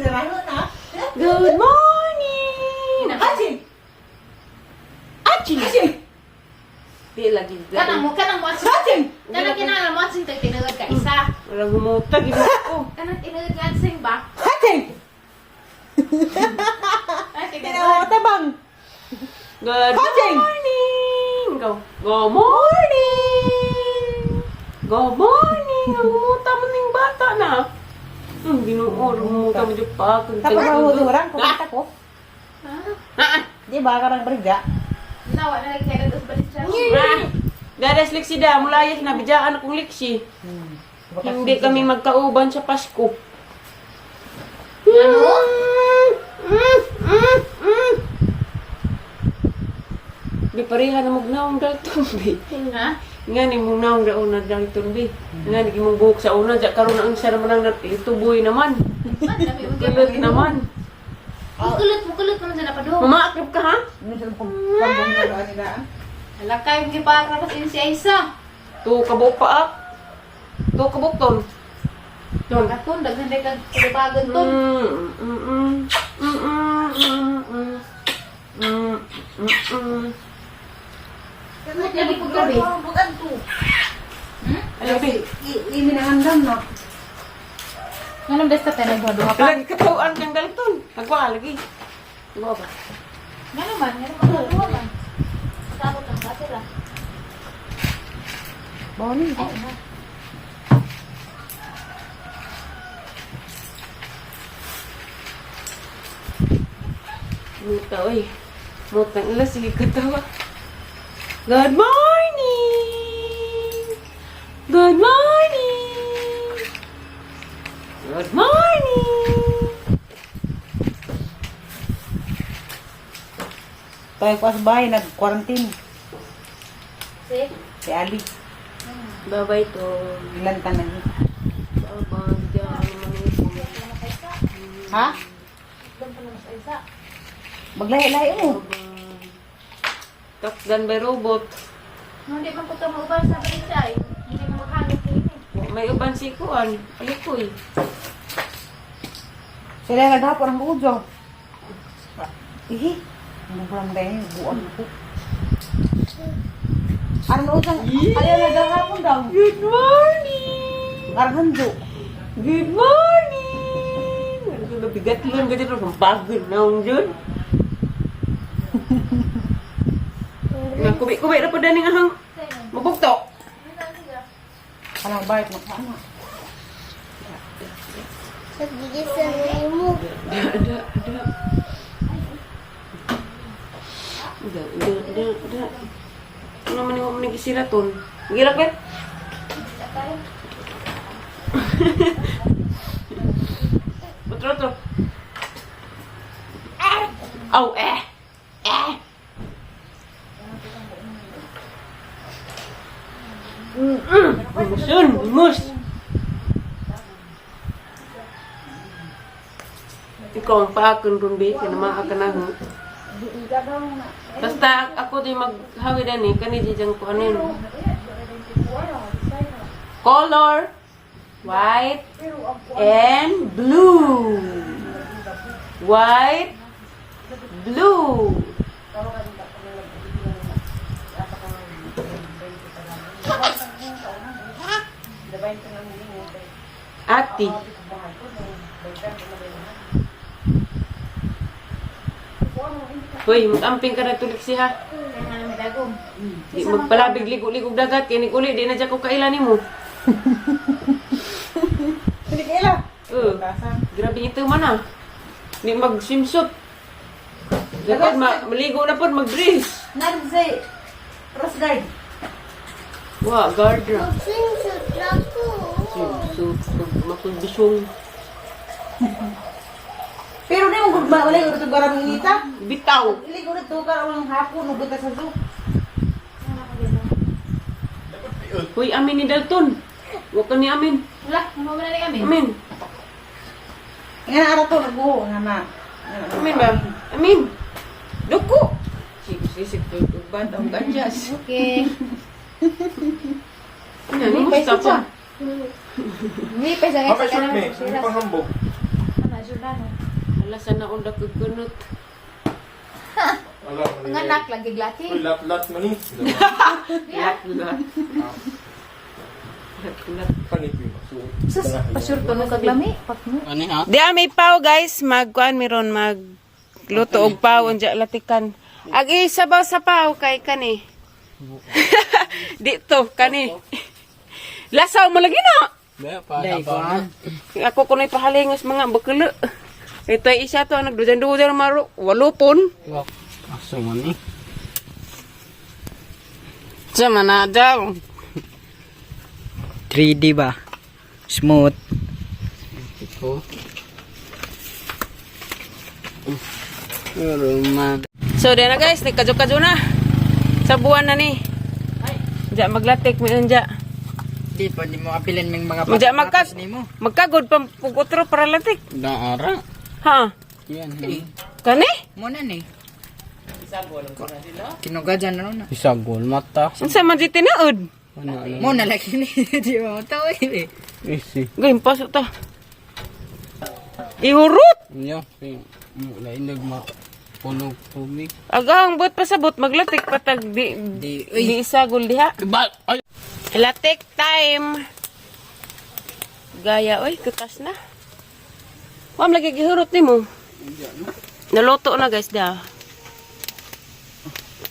Good morning! Haji! Achi! Haji! Di lagi. Kanang mo, kanang mo. Haji! Kanang kinahanglan mo atsing tag tinuod ka isa. Walang gumuta, ginoo. Kanang tinuod nga atsing ba? Haji! Ay, tinuod. Tinawatabang! Good Haji! morning! Go. Good morning! Good morning! Ang gumuta mo ning bata na. Ginoo, gumuta mo dyan pa. Tapos ang hudurang, kumanta ko. Ha? Ah! Di ba, karang barigya? Nawa na lagi kay dos balik siya. Ah! Dadas liksi da, mulaya sinabidyaan akong liksi. Hindi kami magkauban sa Pasko. Ano? Di pareha na magnaong Dalton, bi. Ha? Nga ni mong naong daon na Dalton, bi. Nga ni mong buhok sa una, ja karon ang isa naman ang tuboy naman. Man, dami mo Kulot naman. Mukulot, mukulot man sa napadung. Mamaakip ka ha? Ano sila kung pambong na doon nila? Hala kayo gipakrapas in si Aisa. Tu kabuk pa ah. Tu kabuk ton. Ton. Katon daghan day kag kulubagon ton. Lagi pag gabi. Hmm? Ano bi? Iminangandam na. Nganong besta tayo nagduha pa? Lagi katawaan kang Dalton. Nagwa lagi. Nagwa ba? Ngano man, ngano man duha man. Takot ang batera. Boni. Ay, ha. Muta oy. Muta ila sige katawa. Good morning. Good morning. Good morning. Tayo ko sa bahay, nag-quarantine. Si? Si Ali, Bye-bye to. ilan tanan niya. Bye-bye. Diyan, ano Ha? Doon pa naman sa Aisa. Maglahi-lahi mo. Takdan by robot. Nung di man ko ito mauban sa balita ay, hindi mo maghanap kayo eh. May uban si Kuan. Alikoy. Sila naghapon ang ujo. Ihi. Ang bulang tayo, buwan ko. Aron ujang, ayaw naghapon daw. Good morning! Aron hanjo. Good morning! Ano ko nabigat lang ganyan ang pagod na ang dyan. Kubi-kubi na po daning ahang mabugto. Kanang bayot magkana. Da, da, da. Da, da, da, da. Ano naman yung mga gisiraton? Gilak ba? Otro, otro. Aw, eh. Eh. Musun, mus. Ikaw ang paakon ron, be. Kaya namaa ka na. Ho. Basta ako di maghawi dani, kani di dyan ko ano yun. Color, white, and blue. White, blue. Ati. Hoy, mag-amping ka na tulik siya. Kaya nga namin dagom. Di magpalabig ligo-ligog dagat kay nig uli di na dyan ko kaila nimo. Hindi kaila. Eh, grabe ito man ah. Di mag swimsuit. Dapat maligo na pod mag-dress. Nagsay. Rose guard. Wa, guard ra. Swimsuit makulbisong. Pero di mo gugma wala yung ito garam inita. Bitaw. Ili ko dito karon hapon ug sa zoo. Hoy, amin ni Dalton. Wa ka ni amin. Wala, ano ba na kami? Amin. Nga na ara to nagbuho nga na. Amin ba? Amin. Duko. Sige, sige, sige. Band ang ganjas. Okay. Ano, musta pa? Hindi pa sa Apa short me? Hindi pang hambog. Ano, Giordano. Wala sa naon da kukunot. Ang anak lagi glati. Lat-lat man ni. Lat-lat. Lat-lat. Panit yun. So, Sus, pasure to no kaglami. Pakmo. Ano ha? Di ah, may pao guys, magkuan meron mag luto og pao unja latikan. Ag isabaw sa pao kay kani. Dito kani. Lasaw mo lagi na. Dai ko. Ako kuno'y pahalingos mga bakalo. Ito ay isa to nagdujan-dujan maro walupon. Asa man ni? Sa man na daw. 3D ba? Smooth. Ito. Pero man. So di na guys, nagkadyo-kadyo na. Sa buwan na ni. Diya maglatik mi unja. Di pa di mo apilin ming mga Unja magkag magkagod pa pug otro para latik. Daara. Ha? Yan. Ha? Kani? Mo na ni. Kinugadyan na na. Isagol mata. Unsa man di tinuod? Ano ano? Mo na lagi ni. Di mo tawo eh. Isi. Gayun, pasok ta. Ihurot! Yo, mula inag ma punog tubig. Agang, buot pasabot, maglatik patag di, Di di isagol diha. Ba ay Latik time! Gaya, oy, kutas na. Wam lagi gihurot ni mo. Naluto na guys da.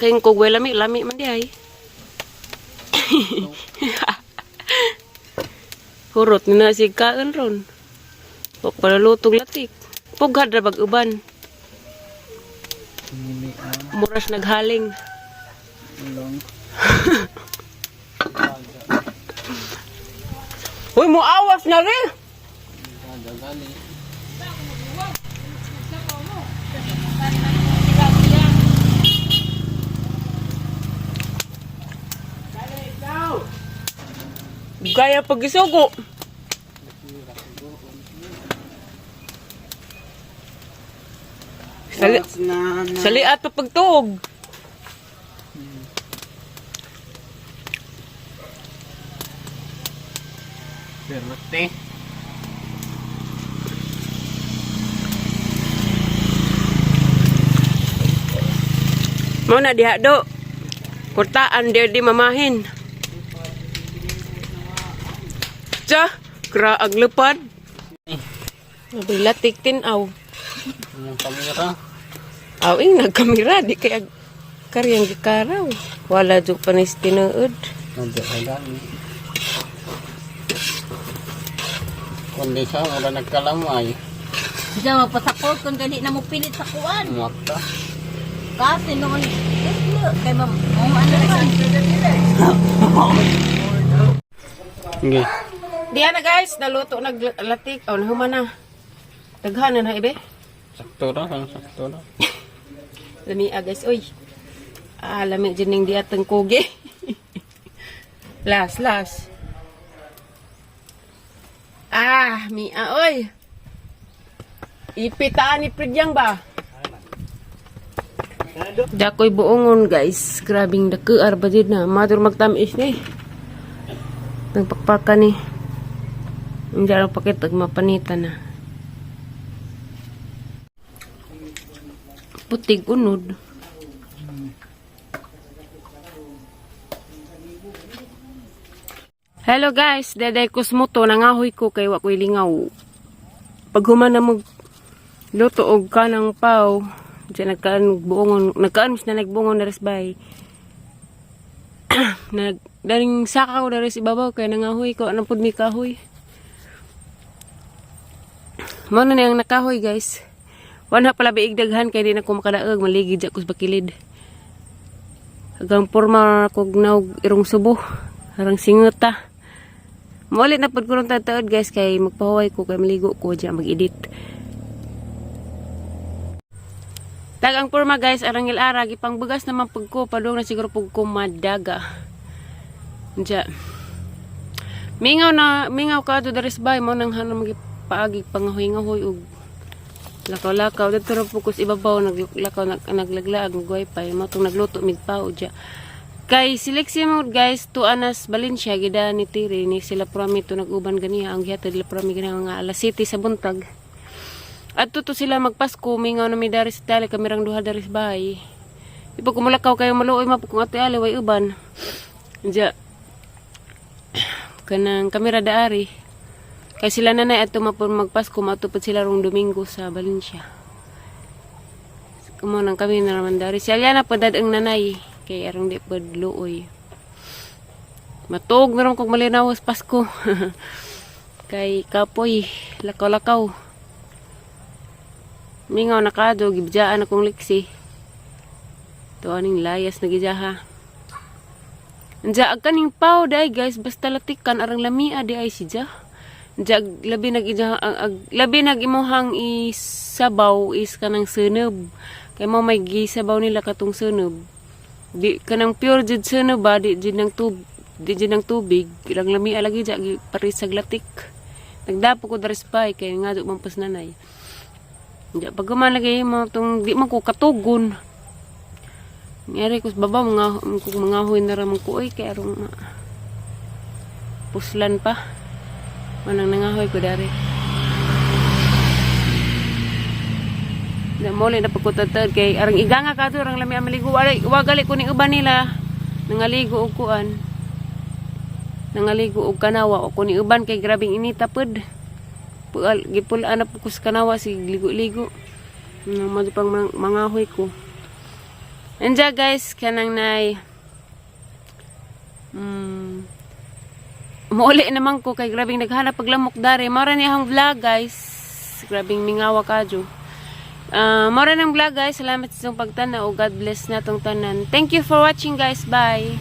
Kayong kugwe lami, lami man di ay. Hurot ni na si kaon ron. Wag pala lutog latik. Pughad ra bag uban. Muras naghaling. Uy, muawas na rin. Gaya pag-isugo. Sali, saliat pa pagtuog. Perte. Mao na diha do. Kurtaan di di mamahin. Tsa, kraag lupad. Nabilatik tinaw. Ang kamera. Aw, ing nagkamera di kay karyang gikaraw. Wala jud panis tinuod. Nandiyan ka gani. Kundi sa wala nagkalamay. Diyan magpasakot kung gani na mo pilit sa kuan. Mata. Kasi noon, islo kay ma'am, oh, ano man. Sige. Diha na guys, naluto nag latik. Aw, nahuman na. Daghan na na ibe. Sakto ra, sakto ra. Lami ah, guys, oy. Ah, lami dyan ning diha tang kugi. Las, las. Ah, mia oy. Ipitaan ni Pridyang ba? Dakoy buongon guys. Grabing dakuar ba dyan na. Madur magtamis ni. Tang pakpakan ni. Hindi lang pakit mapanita na. Putig unod. Hello guys, deday kusmuto nangahoy ko kay wa ko'y lingaw. Pag human na mag luto og kanang paw, diyan nagkaan og buongon, nagkaan mis na nagbuongon na resbay. Nag daring saka ko dari sa ibabaw kay nangahoy ko anong pud mi kahoy. Mao na niyang nakahoy guys. Wala pala biig daghan kay di na ko makadaog maligid sa bakilid. Hagang porma kog naog irong subo. Harang singeta. Maulit na pud ko ron tataod guys kay magpahuway ko kay maligo ko diya mag-edit. Tag ang porma guys arang ilara gipangbugas naman pug ko padung na siguro pug ko madaga. Diya. Mingaw na mingaw ka to daris bay mo nang hanam paagi pangahoy-ngahoy og lakaw-lakaw dito ra po ko sa ibabaw naglakaw naglaglaag mag wifi mo tong nagluto mig pao diya. Kay selection mo guys to anas Valencia gida ni Tiri ni sila prami to nag-uban ganiha ang gihatod nila prami ganiha mga alas 7 sa buntag. Adto to sila magpasko, mingaw na mi dari sa tali, kami rang duha dari sa bahay. Di pa kumulakaw kayo maluoy mapukong ate ali way uban. Diya kanang kamera daari. Kay sila nanay adto mapun magpasko, maadto sila rong Domingo sa Valencia. Kumo nang kami na naman dari. Si Aliana pa dad ang nanay kay arong di pud luoy. Matuog na ron kog malinaw sa Pasko. Kay kapoy, lakaw-lakaw. Mingaw na kado, gibjaan akong liksi. To aning layas na gijaha. Anja ag kaning paw day guys, basta latikan arang lamia di ay si ja. Anja ag labi nag ija ang ag, labi nag imuhang isabaw is kanang sunob. Kay mo may gisabaw nila katong sunob. Di kanang pure jud sunob ba di jud ng tub di jud ng tubig, ilang lamia lagi ja gi paris sa latik. Nagdapo ko daris pa kay nga do man pas nanay. Anja pag lagi mo tong di man ko katugon. Ngeri ko sa baba mga kung mga huy na ramang ko oy kay arong puslan pa. Manang nangahoy ko dari. Na mole na pagkutatad kay arang iganga ka to arang lami ang maligo wala wa gali ko ning uban nila nangaligo og kuan. Nangaligo og kanawa o ko ni uban kay grabing inita pod. Pual gipulaan na po ko sa kanawa sig ligo-ligo. Mo pang mangahoy ko. Anja guys, kanang nay. Muuli naman ko kay grabing naghanap paglamok dari. Mora ni ang vlog guys. Grabing mingawa kadyo. Ah, mora ng vlog guys. Salamat sa inyong pagtanaw. God bless na tong tanan. Thank you for watching guys. Bye.